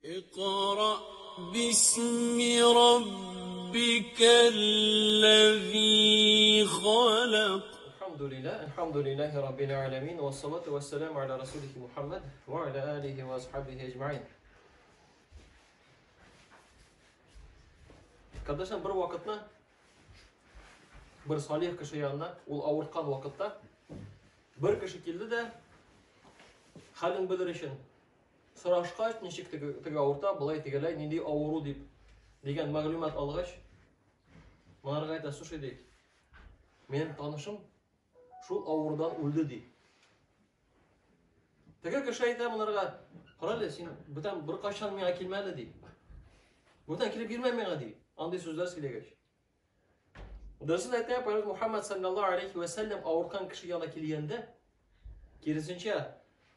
اقرأ باسم ربك الذي خلق. الحمد لله، الحمد لله رب العالمين، والصلاة والسلام على رسوله محمد وعلى آله وأصحابه أجمعين. Кардәшләр, бер вакытны бер салих кеше янына, ул авырткан вакытта, бер кеше килде дә, хәлен белер өчен сорашкач, ничек теге, теге авырта, былай тегеләй, нинди авыру дип дигән мәгълүмат алгач, монарга әйтә, слушай, ди, минем танышым шул авырудан үлде, ди. Теге кеше әйтә монарга, кара әле, син бүтән беркайчан миңа килмә әле, ди. Бүтән килеп йөрмә миңа, ди. Андый сүзләр сөйләгәч. Дөресен әйтә, Пәйгамбәр Мухаммад саллаллаһу алейхи ва сәлләм авырткан кеше янына килгәндә, киресенчә,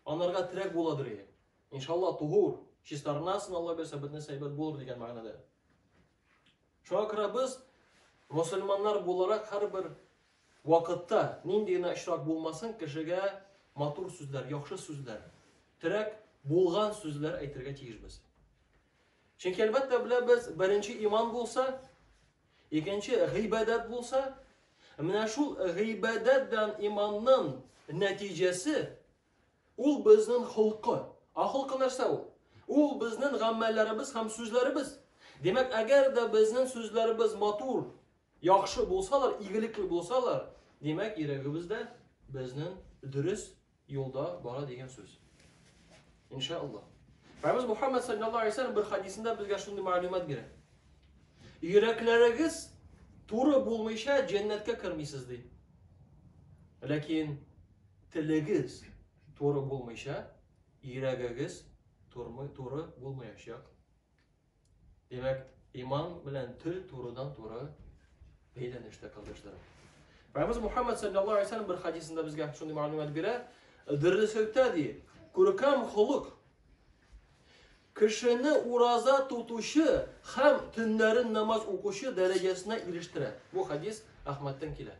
анарга терәк буладыр иде. Иншалла, туһур, чистарынасың, Алла бирсә, бөтен әйбәт булыр дигән мәгънәдә. Шуңа күрә без мөселманнар буларак һәрбер вакытта нинди генә очрак булмасын, кешегә матур сүзләр, яхшы сүзләр, терәк булган сүзләр әйтергә тиешбез. Чөнки әлбәттә беләбез, беренче иман булса, икенче гыйбадәт булса, менә шул гыйбадәт белән иманның нәтиҗәсе ул безнең холкы. Ә холкы нәрсә ул? Ул безнең гамәлләребез һәм сүзләребез. Димәк, әгәр дә безнең сүзләребез матур, яхшы булсалар, игелекле булсалар, димәк, йөрәгебез дә безнең дөрес юлда бара дигән сүз. Иншаллаһ. Пәйгамбер Мухаммад саллаллаһу алейһи вәсәлләм бер хадисендә безгә шундый мәгълүмат бирә. Йөрәкләрегез туры булмыйча җәннәткә кермисез ди. Ләкин телегез туры булмыйча йөрәгегез туры булмаячак. Димәк, иман белән тел турыдан-туры бәйләнештә, кардәшләрем. Пәйгамбер Мухаммад саллаллаһу алейһи вәсәлләм бер хадисендә безгә шундый мәгълүмат бирә. Дөреслектә ди, күркәм холык кешене ураза тотучы һәм төннәрен намаз укучы дәрәҗәсенә ирештерә. Бу хадис Әхмәттән килә.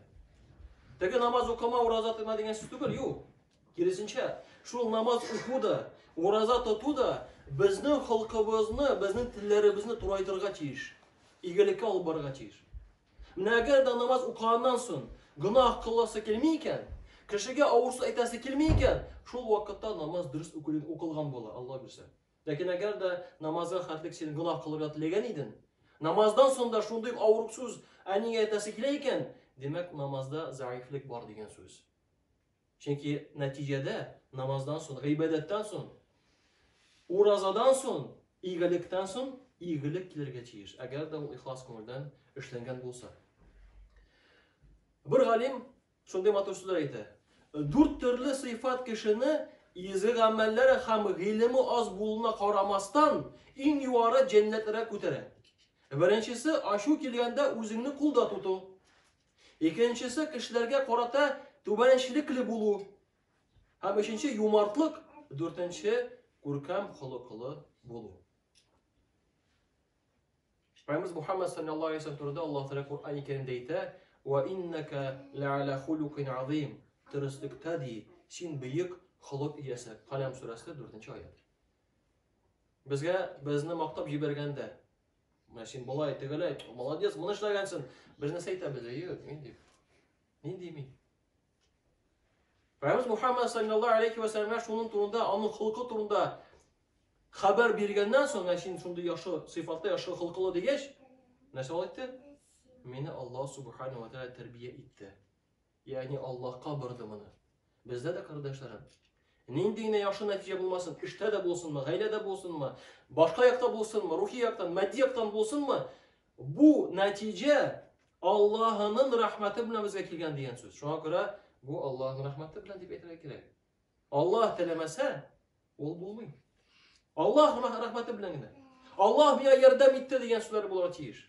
Теге намаз укыма, ураза тотма дигән сүз түгел, юк. Киресенчә, шул намаз уку да, ураза тоту да безнең холкыбызны, безнең телләребезне турайтырга тиеш, игелеккә алып барырга тиеш. Менә әгәр дә намаз укыганнан соң гөнаһ кыласы килми икән, кешегә авыр сүз әйтәсе килми икән, шул вакытта намаз дөрес укылган була, Алла бирсә. Ләкин әгәр дә намазга хәтлек син гөнаһ кылырга теләгән идең, намаздан соң да шундый авыр сүз әнигә әйтәсе килә икән, димәк, намазда заифлек бар дигән сүз. Чөнки нәтиҗәдә намаздан соң, гыйбадәттән соң, уразадан соң, игелектән соң игелек килергә тиеш, әгәр дә ул ихлас күңелдән эшләнгән булса. Бер галим шундый матур сүзләр әйтә. Дүрт төрле сыйфат кешене изге гамәлләре һәм гыйлеме аз булуына карамастан, иң югары җәннәтләргә күтәрә. Беренчесе, ачу килгәндә үзеңне кулда тоту. Икенчесе, кешеләргә карата түбәнчелекле булу. Һәм өченче, юмартлык. Дүртенче, күркәм холыклы булу. Пәйгамбер Мухаммад саллаллаһу алейһи вәсәлләм турында Аллаһ Тәгалә Коръән Кәримдә әйтә: "Ва иннака лa'ала хулукин азим." Дөреслектә ди, син бөек холык иясе. Каләм сүрәсе 4 аят. Безгә безне мактап җибәргәндә, Менә син болай, тегеләй, молодец, моны эшләгәнсең. Без нәрсә әйтәбез? Юк, мин дип. Нинди мин? Пәйгамбер Мухаммад саллаллаһу алейхи ва сәлләмгә шуның турында, аның холкы турында хәбәр биргәннән соң, менә син шундый яхшы сыйфатлы, яхшы холкылы дигәч, нәрсә ул әйтте? Мине Аллаһ субхану ва тааля тәрбия итте. Ягъни Аллаһка борды моны. Бездә дә, кардәшләрем, нинди генә яхшы нәтиҗә булмасын, эштә дә булсынмы, гаиләдә булсынмы, башка якта булсынмы, рухи яктан, матди яктан булсынмы, бу нәтиҗә Аллаһының рәхмәте белән безгә килгән дигән сүз. Шуңа күрә бу Аллаһның рәхмәте белән дип әйтергә кирәк. Аллаһ теләмәсә, ул булмый. Аллаһ рәхмәте белән генә. Аллаһ миңа ярдәм итте дигән сүзләр булырга тиеш.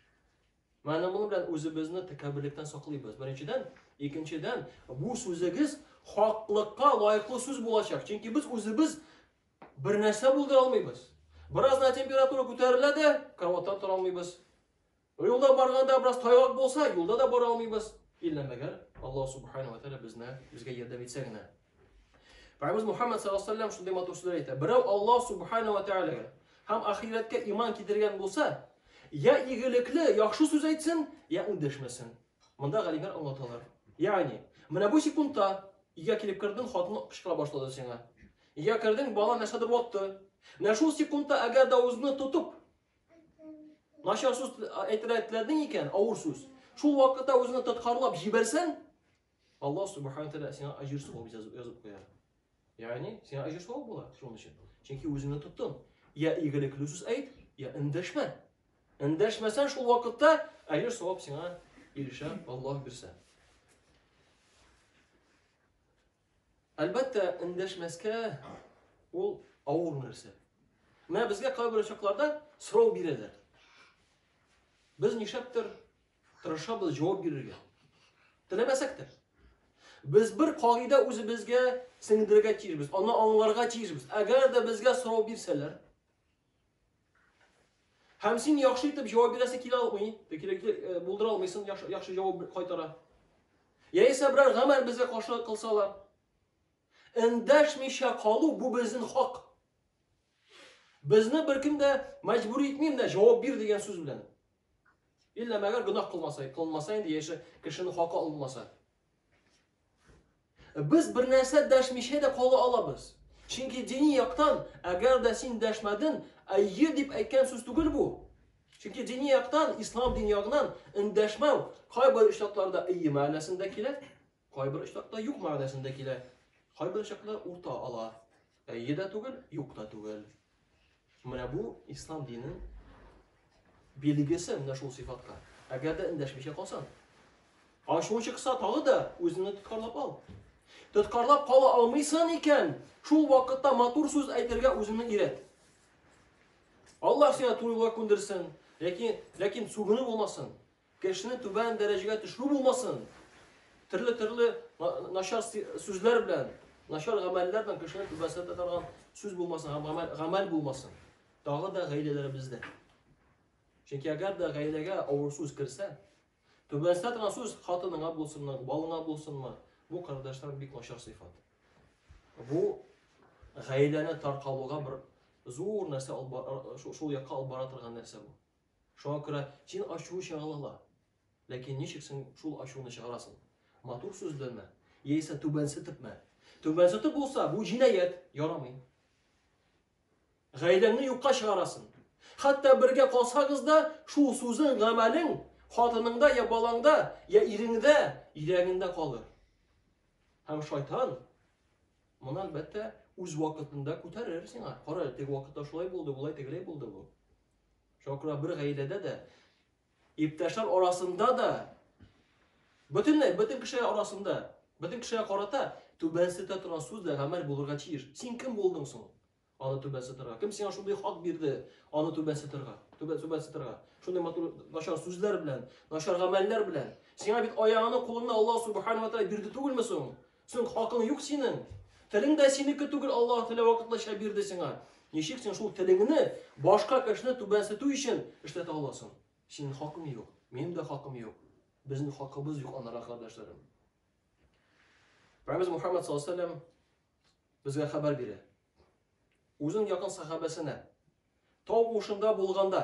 Менә моның белән үзебезне тәкәбберлектән саклыйбыз. Беренчедән, икенчедән, бу сүзегез хаклыкка лаеклы сүз булачак. Чөнки без үзебез бер нәрсә булдыра алмыйбыз. Бераз гына температура күтәрелә дә, кроваттан тора алмыйбыз. Юлда барганда бераз тайгак булса, юлда да бара алмыйбыз. Иллә мәгәр Аллаһ субхану ва тааля безне безгә ярдәм итсә генә. Пәйгамбер Мухаммад саллаллаһу алейһи ва шундый матур сүзләр әйтә. Берәү Аллаһ субхану ва тааляга һәм ахирәткә иман китергән булса, я игелекле, яхшы сүз әйтсен, я эндәшмәсен. Монда галимнәр аңлаталар. Ягъни, менә бу секундта өйгә килеп кердең, хатын кычкыра башлады сиңа. Өйгә кердең, бала нәрсәдер ватты. Менә шул секундта әгәр дә үзеңне тотып, начар сүз әйтергә теләдең икән, авыр сүз. Шул вакытта үзеңне тоткарлап җибәрсәң, Аллаһ субхана тәгалә сиңа әҗер савап язып куяр. Ягъни, сиңа әҗер савап була шуның өчен. Чөнки үзеңне тоттың. Я игелекле сүз әйт, я эндәшмә. Эндәшмәсәң шул вакытта әҗер савап сиңа ирешә, Аллаһ бирсә. Әлбәттә, эндәшмәскә ул авыр нәрсә. Менә безгә кайбер чакларда сорау бирәләр. Без нишләптер тырышабыз җавап бирергә. Теләмәсәк тә. Без бер кагыйдә үзебезгә сеңдерергә тиешбез, аны аңларга тиешбез. Әгәр дә безгә сорау бирсәләр, һәм син яхшы итеп җавап бирәсе килә алмый, э, булдыра алмыйсың, яхшы, яхшы җавап кайтара. Яисә берәр гамәл безгә каршы кылсалар, эндәшмичә калу бу безнең хак. Безне беркем дә мәҗбүр итми менә җавап бир дигән сүз белән. Иллә мәгәр гөнаһ кылмаса, кылынмаса инде яше кешенең хакы алынмаса. Без бер нәрсә дәшмичә дә кала алабыз. Чөнки дини яктан, әгәр дә син дәшмәдең, әйе дип әйткән сүз түгел бу. Чөнки дини яктан, ислам дини ягыннан эндәшмәү кайбер очракларда әйе мәгънәсендә килә, кайбер очракта юк мәгънәсендә килә. Кайбер очракта урта ала. Әйе дә түгел, юк та түгел. Менә бу ислам диненең билгесе менә шул сыйфатка. Әгәр дә эндәшмичә калсаң, ачуың чыкса, тагы да үзеңне тоткарлап ал. Тоткарлап кала алмыйсың икән, шул вакытта матур сүз әйтергә үзеңне өйрәт. Аллаһ сиңа туры юлга күндерсен, ләкин ләкин сүгенү булмасын. Кешене түбән дәрәҗәгә төшерү булмасын. Төрле-төрле начар сүзләр белән, начар гамәлләр белән кешене түбәнсетә торган сүз булмасын һәм гамәл, гамәл булмасын. Тагы да гаиләләребездә. Чөнки әгәр дә гаиләгә авыр сүз керсә, түбәнсетә торган сүз хатыныңа булсынмы, балаңа булсынмы, бу кардәшләр бик начар сыйфат. Бу гаиләне таркалуга бер зур нәрсә алып шул якка алып бара торган нәрсә бу. Шуңа күрә син ачуы чыгара ала. Ләкин ничек син шул ачуны чыгарасың? Матур сүз беләнме? Яисә түбәнсетепме? Түбәнсетеп булса, бу җинаять, ярамый. Гаиләңне юкка чыгарасың. Хәтта бергә калсагыз да, шул сүзең, гамәлең хатыныңда я балаңда, я иреңдә, йөрәгеңдә калыр. Һәм шайтан моны әлбәттә үз вакытында күтәрер сиңа. Кара, теге вакытта шулай булды, болай тегеләй булды бу. Шуңа күрә бер гаиләдә дә, иптәшләр арасында да, бөтенләй, бөтен кеше арасында, бөтен кешегә карата түбәнсетә торган сүз дә гамәл булырга тиеш. Син кем булдың соң? Аны түбәнсетергә. Кем сиңа шундый хак бирде аны түбәнсетергә? Түбәнсетергә. Шундый матур начар сүзләр белән, начар гамәлләр белән. Сиңа бит аягыңны, кулыңны Аллаһ субхану ва тааля бирде түгелме соң? Соң хакың юк синең. Телең дә синеке түгел, Аллаһ Тәгалә вакытлыча бирде сиңа. Ничек син шул телеңне башка кешене түбәнсетү өчен эшләтә аласың? Синең хакың юк, минем дә хакым юк. Безнең хакыбыз юк анарга, кардәшләрем. Пәйгамбәребез Мухаммад саллаллаһу алейһи вәсәлләм безгә хәбәр бирә. Үзенең якын сахабәсенә тау куышында булганда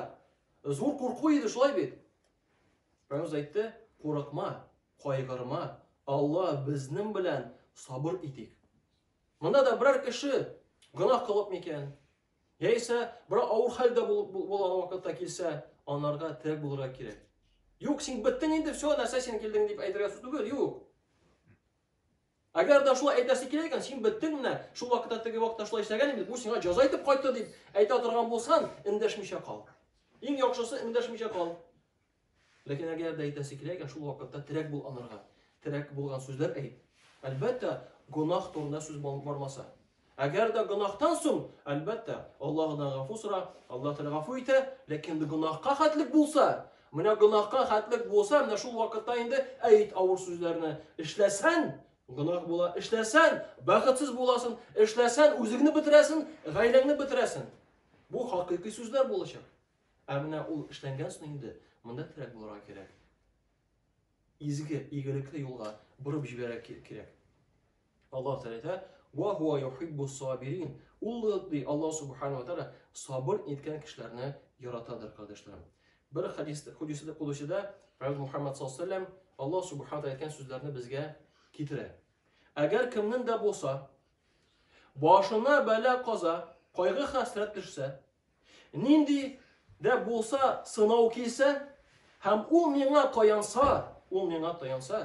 зур курку иде, шулай бит? Пәйгамбәребез әйтте, курыкма, кайгырма, Алла безнең белән сабыр итик. Монда да берәр кеше гөнаһ кылып микән, яисә берәр авыр хәлдә булган вакытта килсә, анарга терәк булырга кирәк. Юк, син беттең инде, все, нәрсә син килдең дип әйтергә сүз түгел, юк. Әгәр дә шулай әйтәсе килә икән, син беттең менә, шул вакытта теге вакытта шулай эшләгән идең, бу сиңа җәза итеп кайтты дип әйтә торган булсаң, эндәшмичә кал. Иң яхшысы эндәшмичә кал. Ләкин әгәр дә әйтәсе килә икән, шул вакытта терәк бул анарга. Терәк булган сүзләр әйт. Әлбәттә, гөнаһ турында сүз бармаса. Әгәр дә гөнаһтан соң, әлбәттә, Аллаһыдан гафу сора, Аллаһ Тәгалә гафу итә, ләкин гөнаһка хәтлек булса, менә гөнаһка хәтлек булса, менә шул вакытта инде әйт авыр сүзләрне. Эшләсәң, гөнаһ була, эшләсәң, бәхетсез буласың, эшләсәң, үзеңне бетерәсең, гаиләңне бетерәсең. Бу хакыйкый сүзләр булачак. Ә менә ул эшләнгән соң инде монда терәк булырга кирәк. Изге, игелекле юлга борып җибәрергә кирәк. Аллаһ Тәгалә әйтә: "Ва хуа юхиббу сабирин". Ул ди Аллаһ субхану ва тааля сабыр иткән кешеләрне яратадыр, кардәшләрем. Бер хадис худисында кудусида Пәйгамбер Мухаммад саллаллаһу алейһи ва сәлләм Аллаһ субхану ва әйткән сүзләрне безгә китерә. Әгәр кемнең дә булса башына бәла каза, кайгы хәсрәт төшсә, нинди дә булса сынау килсә, һәм ул миңа таянса, ул миңа таянса,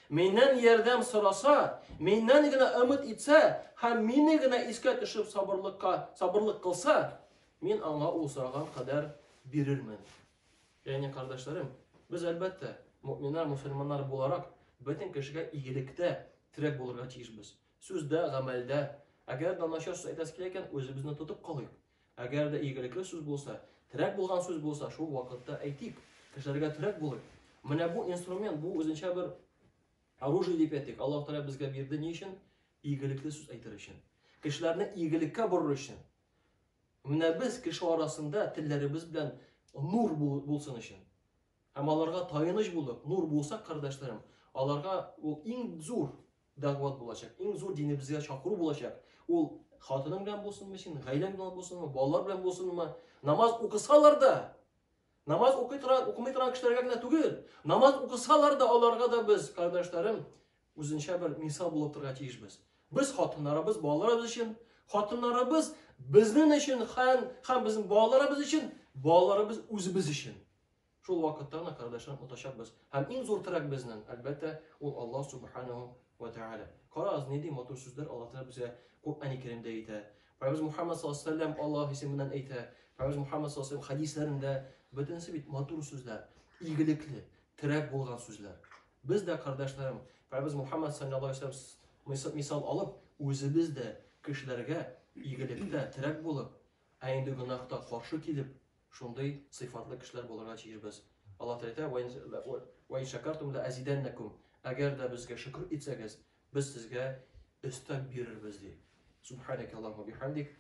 миннән ярдәм сораса, миннән генә өмет итсә һәм мине генә искә төшеп сабырлыкка, сабырлык кылса, мин аңа ул сораган кадәр бирермен. Ягъни, кардәшләрем, без әлбәттә, мөэминнәр, мөселманнар буларак, бөтен кешегә игелектә терәк булырга тиешбез. Сүздә, гамәлдә. Әгәр дә начар сүз әйтәсе килә икән, үзебезне тотып калыйк. Әгәр дә игелекле сүз булса, терәк булган сүз булса, шул вакытта әйтик, кешеләргә терәк булыйк. Менә бу инструмент, бу үзенчә бер оружие дип әйтик. Аллаһ Тәгалә безгә бирде ни өчен? Игелекле сүз әйтер өчен. Кешеләрне игелеккә борыр өчен. Менә без кеше арасында телләребез белән нур булсын өчен. Һәм аларга таяныч булып, нур булсак, кардәшләрем, аларга ул иң зур дәгъват булачак, иң зур динебезгә чакыру булачак. Ул хатының белән булсынмы син, гаиләң белән булсынмы, балалар белән булсынмы, намаз укысалар да, намаз укый торган, укымый торган кешеләргә генә түгел, намаз укысалар да аларга да без, кардәшләрем, үзенчә бер мисал булып торырга тиешбез. Без хатыннарыбыз, балаларыбыз өчен, хатыннарыбыз безнең өчен һәм, һәм безнең балаларыбыз өчен, балаларыбыз үзебез өчен. Шул вакытта гына кардәшләрем отачакбыз. Һәм иң зур терәк безнең, әлбәттә, ул Аллаһ субханаһу ва тааля. Карагыз, нинди матур сүзләр Аллаһ Тәгалә безгә Коръәни Кәримдә әйтә. Пәйгамбәребез Мухаммад саллаллаһу алейһи ва сәлләм Аллаһ исеменнән әйтә. Пәйгамбәребез Мухаммад саллаллаһу алейһи ва сәлләм хәдисләрендә бөтенесе бит матур сүзләр, игелекле, терәк булган сүзләр. Без дә, кардәшләрем, Пәйгамбәребез Мухаммад саллаллаһу алейһи ва сәлләм мисал алып, үзебез дә кешеләргә игелектә терәк булып, ә инде гөнаһта каршы килеп, шундый сыйфатлы кешеләр булырга тиешбез. Аллаһ Тәгалә әйтә, "Ва ин шакартум ла азиданнакум". Әгәр дә безгә шөкер итсәгез, без сезгә өстәп бирербез, ди. Субханакаллаху бихамдик.